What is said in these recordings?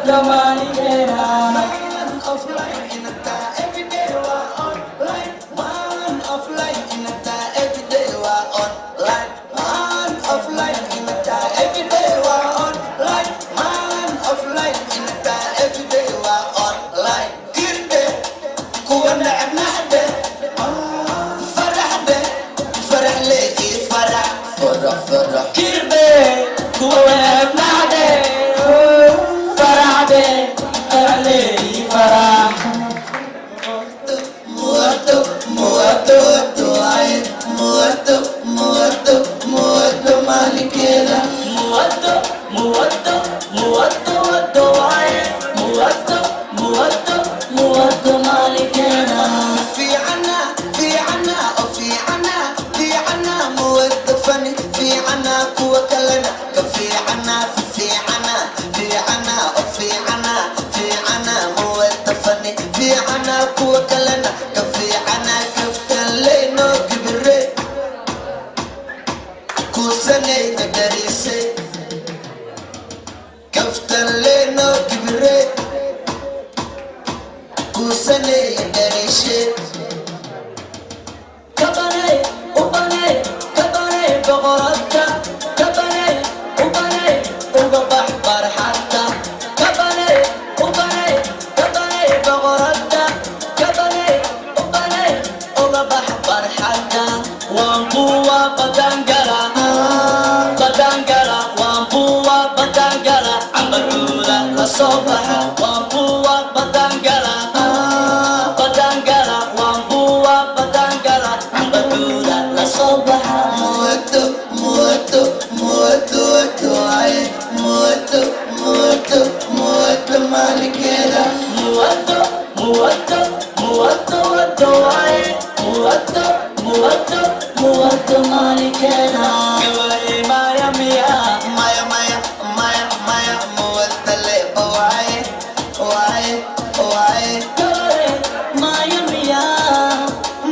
Muwaddo maalinkeena. Man offline inata everyday waa online. Man offline inata everyday waa online. Man offline inata everyday waa online. Man offline inata everyday waa online. Kirde kuwa neceb naxde, faraxde, farax leeyi, farax, farax, farax. Kirbe kuwa weebnaxde, faraxde, faraxleey, farax. Muwato, muwato, waaye muwato, muwato, muwato maalinkeeda. Muwaddo, muwaddo, muwaddo, waddo waaye. Muwaddo, muwaddo, muwaddo maalinkeena. Fiicana, fiicana oo fiicana, fiicana muwada fani fiicana, kuwa kalena ka fiicana, fiicana, fiicana oo fiicana, fiicana muwada fani fiicana, kuwa kalena ka fiicana. Kaftan leyno kibire kusanayna darise. Kaftan leyno kibire kusanayna darishe. Kabanay ubanay, kabanay boqoradda, kabanay ubanay, uga bax barxadda. Kabanay ubanay, kabanay boqoradda, kabanay ubanay, uga bax barxadda. Waan kuwa badangala, badangala, waan kuwa badangala, cambaruuda la soo baxa. Waan kuwa badangala, badangala, waan kuwa badangala, cambaruuda la soo baxa. Muwato, muwato, muwato, wato waaye muwato, muwato, muwato maalinkeeda. Muwaddo, muwaddo, muwaddo, waddo waaye. Muwaddo, muwaddo, muwaddo maalinkeena. Gabaley maya miya? Maya, maya, maya, maya, muwadale waaye, waaye, waaye. Gabaley maya miya?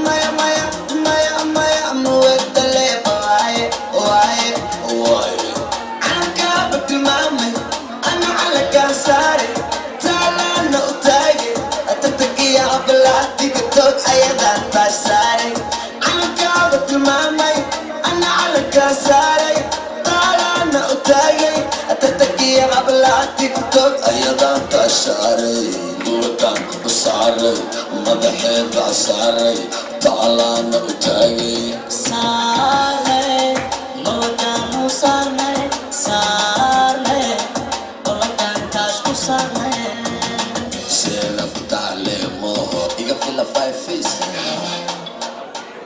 Maya, maya, maya, maya, muwadale waaye, waaye, waaye. Calankaaba tilmaamay ana calankaan saare, taalaana u taage, tatakiya hablaatiga toog ayadaan taas saaray. Calankaaba tilmaamay ana calankaan saaray, taalaana u taagay, tatakiya hablaatiga toog ayadaan taas saaray. Muwadan u saaray, madaxeeda saaray, taclaana u taagay. Saaray.